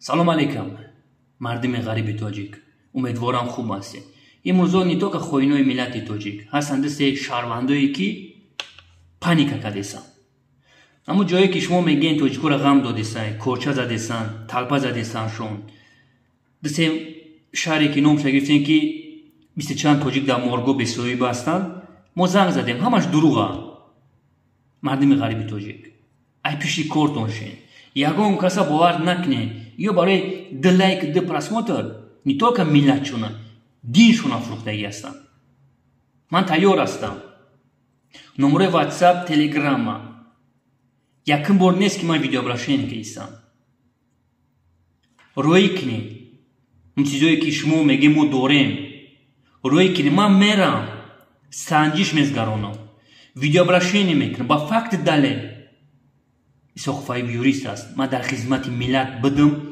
Салом алейкум, мардими ғариби тоҷик, умедворам, хуб ҳастед. Имрӯзо не только хоинои миллати тоҷик ҳастанд, се шаҳрвандое, ки паника кардесанд. Ҳамун ҷое, ки шумо мегӯед, тоҷикоро ғам додесан, корча задесан, талпа задесаншон, дусе шаҳре, ки номша гирифтем, ки бисту чанд тоҷик дар морго бесоҳиб ҳастанд, мо занг задем, ҳамаш дурӯға. Мардими ғариби тоҷик, ай пишти кортон шен, ягон каса бовар накунед. Ё барои ду лайк, ду просмотр не только миллатшона, диншона фурӯхтагӣ ҳастанд. Ман тайёр ҳастам, номерои Ватсап, Телеграмма. Якум бор нест, ки ман видеообращение кардистам. Роӣ кунед он чизое, ки шумо мегӯед, мо дорем, роӣ кунед. Ман мерам, санҷиш мезгаронам, видеообращение мекунам ба факти далел. Исоқов Аюб юрист аст, ман дар хизмати миллат будам.